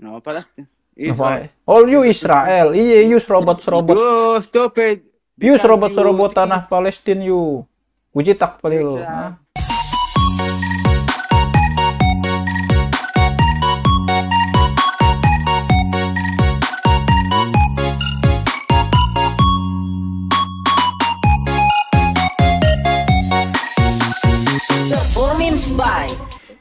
No, Palestine. No, Israel. all you Israel. Iya, use robot-robot. You stupid. Use Because robot-robot you tanah Palestina you. Ujitak pali lo. Israel.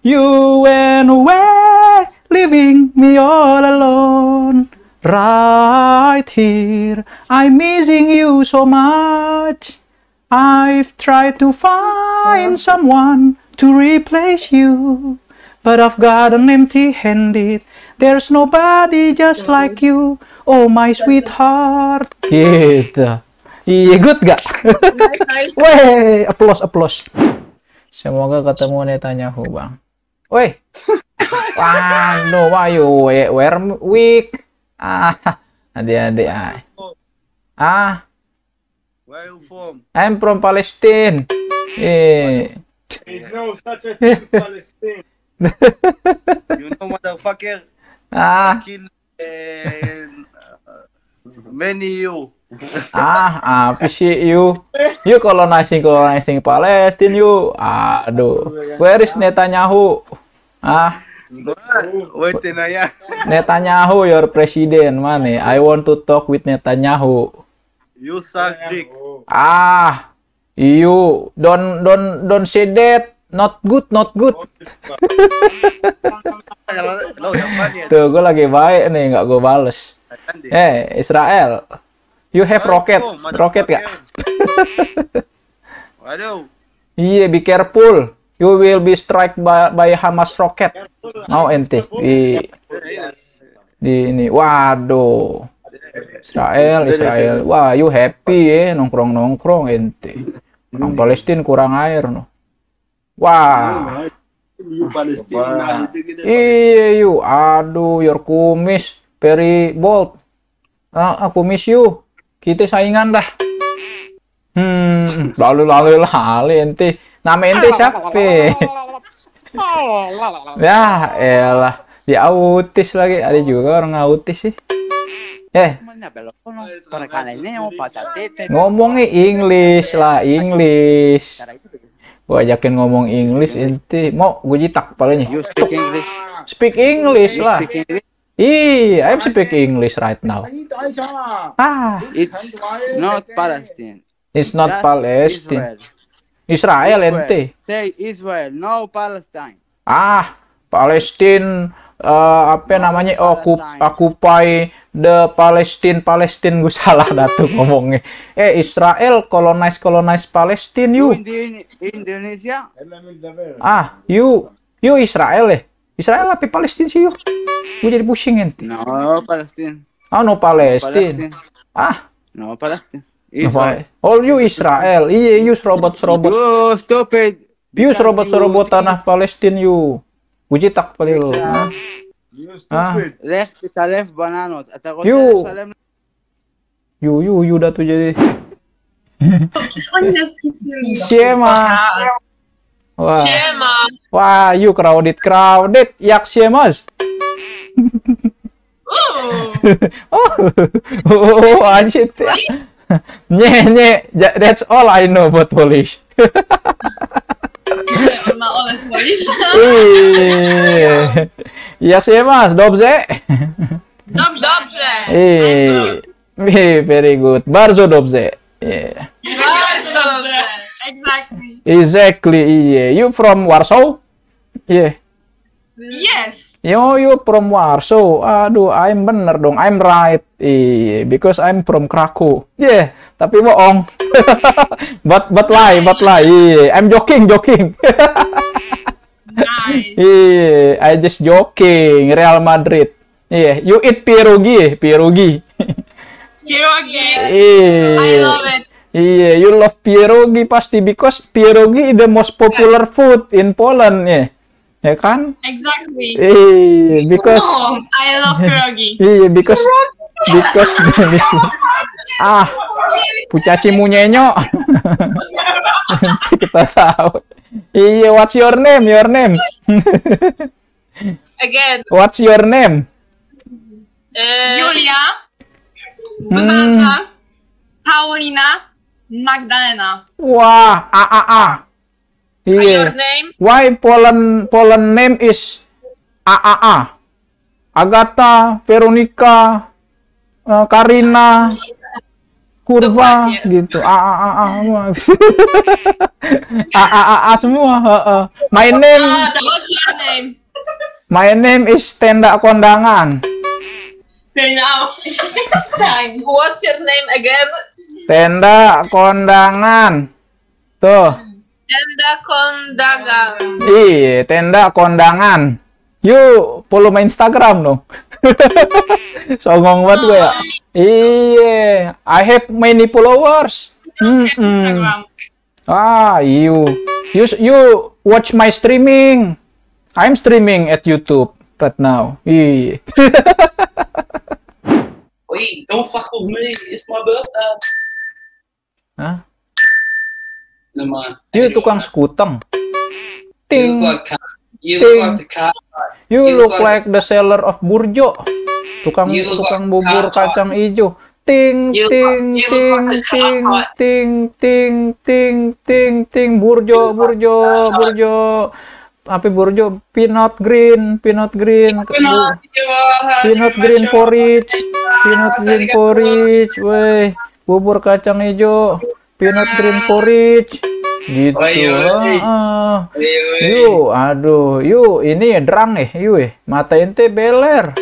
You went away, leaving me all alone. Right here, I'm missing you so much. I've tried to find someone to replace you, but I've gotten empty-handed. There's nobody just like you, oh my sweetheart. Gitu. Iya, good gak? Weh, applause. Semoga ketemu Netanyahu, Bang. Woi. Waduh, why you wear wig? Adik-adik. Where are you from? I'm from Palestine. There's no such a thing in Palestine. You know, motherfucker. Kill many you. Apa sih you colonizing Palestine you. Aduh. Where is Netanyahu? Wait, Naya. Netanyahu, your president, man. I want to talk with Netanyahu. You suck dick. You don't say that. Not good. Tuh, gue lagi baik nih, nggak gue bales. Israel, you have rocket gak? Waduh. Iya, be careful. You will be struck by Hamas rocket. Mau ente di ini. Waduh. Israel. Wah, you happy ya nongkrong ente. Orang Palestina kurang air no. Wah. Iya, you. Aduh, your kumis very bold. Aku miss you. Kita saingan dah. Lalu ente. Nama ente siapa? Ya elah. Dia autis lagi. Ada juga orang autis sih. Ngomongnya English lah. Gua ajakin ngomong English ente. Mau gue jitak palanya. You speak English. Speak English lah. I'm speaking English right now. It's not Palestine. It's not Just Palestine. Israel. Israel ente. Say Israel, no Palestine. Palestine apa namanya? Occupy the Palestine. Gue salah datu ngomongnya. Israel colonize Palestine you. Indonesia. You Israel Israel apa Palestine sih you? Gue jadi pusing ente. No Palestine. No Palestine. No Palestine. Israel. All you Israel. Iya, use robot. You stupid. Use robot tanah Palestine you. Ujitak pali lo. You stupid. Left bananos. You dah tuh jadi. Siema. Wah, you crowded. Yak siemas. Anjir. Nye, that's all I know about Polish. Jak się masz? Dobrze? Dobrze. Very good. Bardzo dobrze. Bardzo dobrze. Exactly. You from Warsaw? Yes. You from Warsaw. Aduh, I'm bener dong. I'm right. Because I'm from Krakow. Tapi bohong. but lie. I'm joking. Nice. I just joking. Real Madrid. You eat pierogi. Pierogi. I love it. You love pierogi pasti because pierogi is the most popular food in Poland. Ya kan? Exactly. Because I love pierogi. because pucaci munyenyo. Kita tahu. What's your name? Again. What's your name? Julia, Zuzanna, Paulina, Magdalena. Wah, Your Iya. name? Why Poland name is AAA? Agatha, Veronica, Karina, Kurva, gitu. AAA semua. My name, What's your name? my name is Tenda Kondangan. Say now. What's your name again? Tenda Kondangan. Tuh. Tenda Kondaga. Iya, Tenda Kondangan. Yuk, follow my Instagram dong. Songong banget gue ya. Iya, I have many followers. Instagram. You watch my streaming. I'm streaming at YouTube right now. Iya. Wait, don't fuck with me. It's my birthday. Hah? Never mind. You tukang skuteng. You Ting. look like you look like the car. You look like the seller of Burjo. Tukang You look tukang like bubur Kaka. kacang hijau. Ting You look ting like ting ting Kaka. ting ting ting ting ting Burjo Burjo Burjo. Apa Burjo? Peanut green peanut green porridge. Peanut green porridge. Weh, bubur kacang hijau. Peanut green porridge. Gitu. Yuk, aduh, yuk, ini derang yuk, mata ente beler.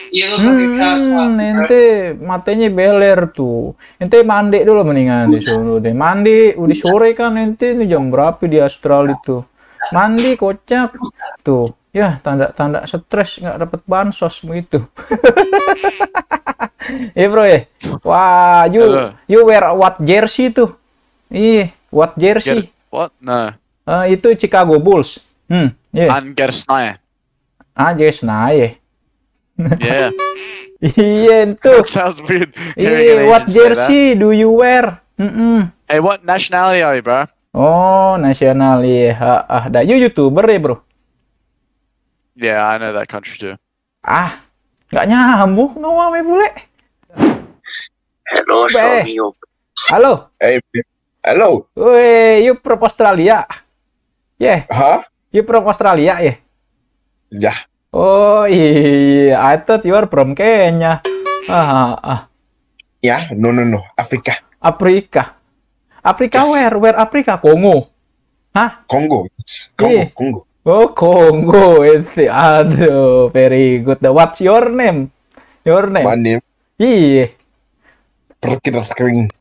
You look like a car top, bro. Ente matanya beler tuh. Ente mandi dulu mendingan di sono deh. Mandi, udah sore kan ente ini jam berapa di Australia tuh? Mandi kocak tuh. Ya, tanda-tanda stres nggak dapet bansos begitu. Bro ya. Wah, you wear what jersey tuh? What jersey? What? No. Itu Chicago Bulls. Yeah. Angersnaya. Jesnaye. Yeah. Iya itu. That sounds weird. hearing an What Asian say that. jersey do you wear? Hey, what nationality are you, bro? Oh, nasional iya. Dah, you YouTuber ya, bro? Yeah, I know that country too. Nggak nyambung ngomongnya bule. Hello, Be. show me your. Halo. Hey, hello. Weh, you from Australia? Yeah, Huh? you from Australia ya? Yeah. Oh iya, I thought you are from Kenya. Yeah. No. Africa. Afrika. Afrika Yes. where Afrika? Kongo. Hah? Congo. It's Yeah. Congo. Oh, Kongo. Itu. Aduh, very good. What's your name? Your name? My name. Iya. Perkira screen.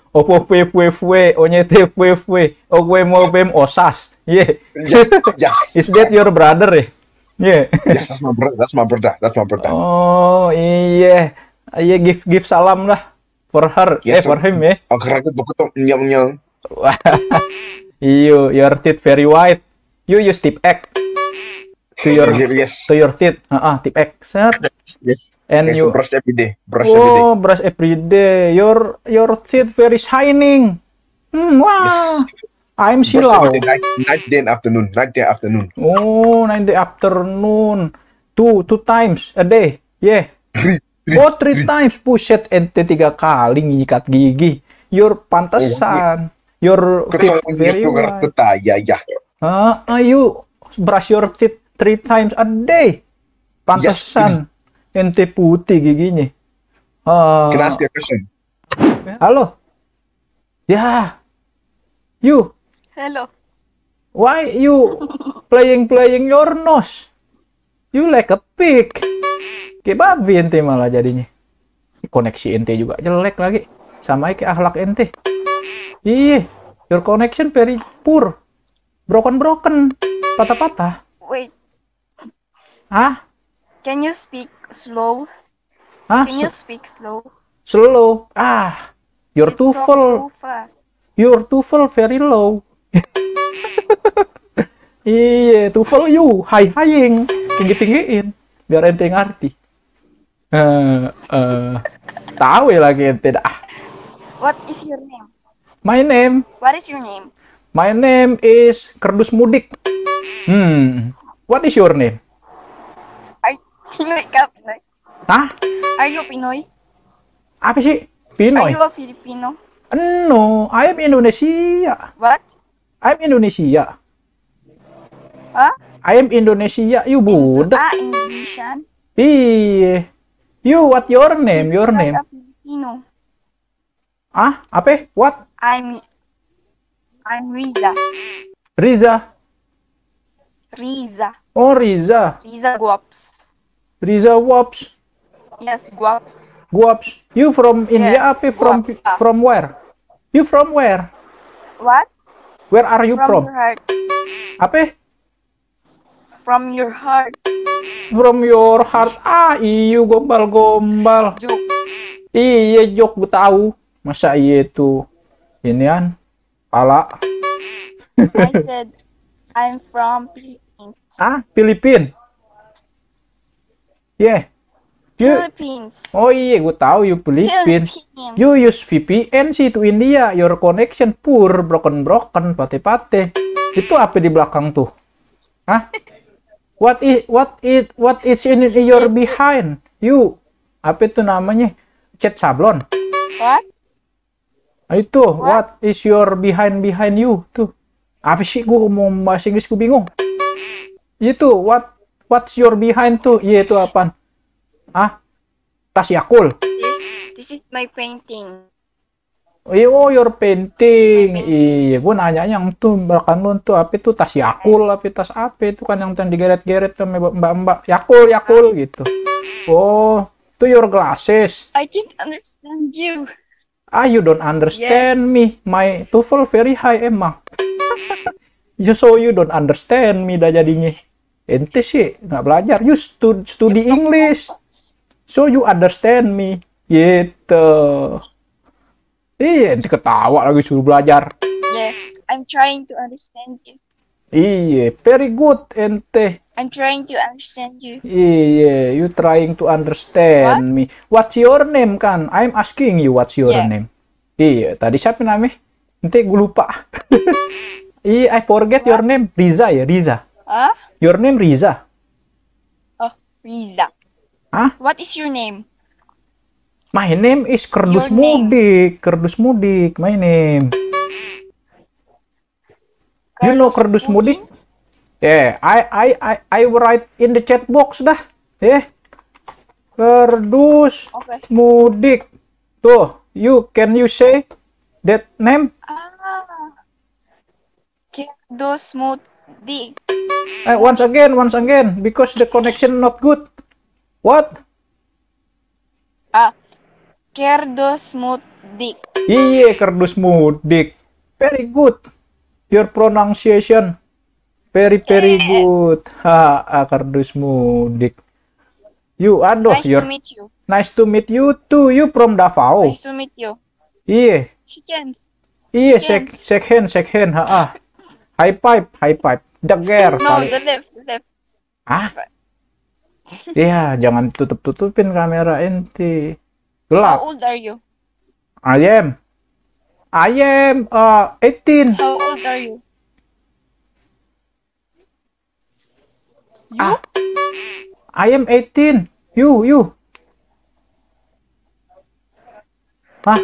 Opo fue, onyete fue, ogwe movem osas. Yeah. Yes. Is that your brother? Yeah. Yes, that's my brother. That's my brother. Oh, iya. Iya, give salam lah. For her. Yes, for him ya. Aku rakyat begitu nyam. Your teeth very white. You use tip X to your Yes. teeth. Tip X. Set. Yes. And Yes, you brush every day. Brush every day. brush every day. Your teeth very shining. Wow. Yes. I'm Brush Silau. every day. Night, day, and afternoon. Night, day, afternoon. Oh, 9 afternoon. Two times a day. Yeah. Three times. Puset ente 3 kali nyikat gigi. Your pantesan. Your teeth very white. Ya. You brush your teeth 3 times a day. Pantesan. Ente putih giginya. Can I ask you a question? Halo. Ya. You. Hello. Why you playing your nose? You like a pig. Kayak babi ente malah jadinya. Koneksi ente juga jelek lagi. Sama kayak akhlak ente. Iya. Your connection very poor. Broken. Patah-patah. Wait, Hah? can you speak slow? Hah? Can you speak slow? Slow. Your You talk TOEFL. so fast. Your TOEFL very low. Iya, TOEFL you high-highing, tinggi-tinggiin, biar ente ngerti. Tahu ya lagi ente dah. What is your name? My name, What is your name? my name is Kerdus Mudik. What is your name? Are you wake up? Right? Hah? Are you Pinoy? Apa sih? Are Pinoy? you a Filipino? No, I am Indonesia. What? I'm Indonesia. Huh? I am Indonesia. You budak. Indonesian. Iya. You, what your name? Your I'm name? a Filipino. Ah, apa? What? I'm Riza. Riza. Riza. Oh, Riza. Riza Guaps. Riza Wops. Yes, Guaps. Guaps. You from India? Apa? Guap. From where? You from where? What? Where are you From from? your heart. Apa? From your heart. From your heart. Ah, iyo gombal-gombal. Joke. Iya, jok gue tahu. Masa iya itu inian pala. I said I'm from Philippines. Ah, Filipin. Yeah. You, Philippines. oh iya, gue tahu you Filipin. Philippines. You use VPN sih to India. Your connection poor, broken, pate-pate. Itu apa di belakang tuh? Hah? What is in your behind? You, apa itu namanya? Chat sablon. What? Itu, what is your behind you tuh? Apa sih, gue mau bahasa Inggris gue bingung. Itu, what's your behind tuh? Iya, itu apaan? Ah, tas Yakul. This is my painting. Oh, your painting. Iya, gue nanya yang tuh belakang lu tuh apa itu tas Yakul, apa tas apa itu kan yang digeret-geret sama mbak-mbak Yakul gitu. Oh, to your glasses. I didn't understand you. Ah, you don't understand me. My TOEFL very high emang. So you don't understand me dah jadinya. Ente sih nggak belajar. You study English. So you understand me. Gitu. Iya, ente ketawa lagi suruh belajar. Yeah, I'm trying to understand you. Iya, very good ente. I'm trying to understand you. Iya, you trying to understand me. What's your name kan? I'm asking you what's your name. Iya, tadi siapa namanya? Ente gue lupa. Iya, I forget your name. Riza ya, Riza. Huh? Your name Riza. Oh, Riza. Hah? What is your name? My name is Kerdus Your name. Mudik. Kerdus Mudik, my name. You know Kerdus Mudik? Yeah, I write in the chat box dah. Kerdus Mudik. Tuh, can you say that name? Kerdus Mudik. Once again, because the connection not good. What? Kerdus Mudik. Iya, Kerdus Mudik. Very good. Your pronunciation. Very good. Kerdus Mudik. You, aduh, Nice to meet you. Nice to meet you too. You from Davao. Nice to meet you. Iya. Chickens. Iya, shake hand. High five. Deger No, kali. the left. Ah? Iya, jangan tutupin kamera ente. Gelap. How old are you? I am 18. How old are you? I am 18. You. Hah?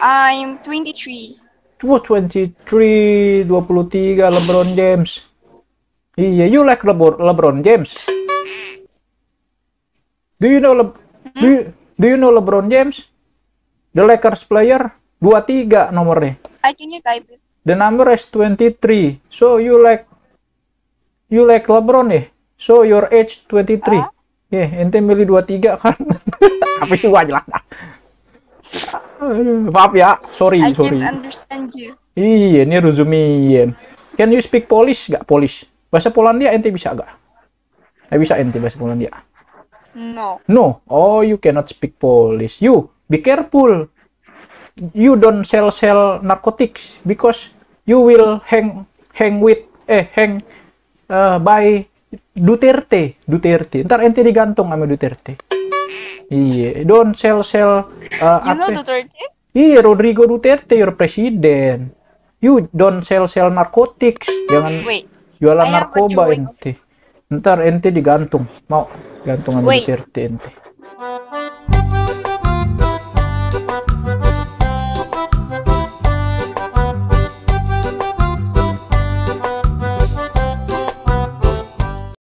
I'm 23. 23, LeBron James. Iya, you like LeBron James? Do you know LeBron James? The Lakers player 23 nomornya. Can you type it? The number is 23. So you like LeBron So your age 23. Ente milih 23 kan. Apa sih wajah lah. Maaf ya, sorry. I can't understand you. Iya, ini resume. Can you speak Polish? Gak Polish. Bahasa Polandia ente bisa gak? Gak bisa ente bahasa Polandia. No. Oh, you cannot speak Polish. You be careful. You don't sell narcotics because you will hang by Duterte. Ntar ente digantung sama Duterte. Iya, don't sell You know Duterte? Iya, Rodrigo Duterte, your president. You don't sell narcotics. Jangan jualan narkoba ente. Ntar ente digantung. Mau gantung sama Duterte ente.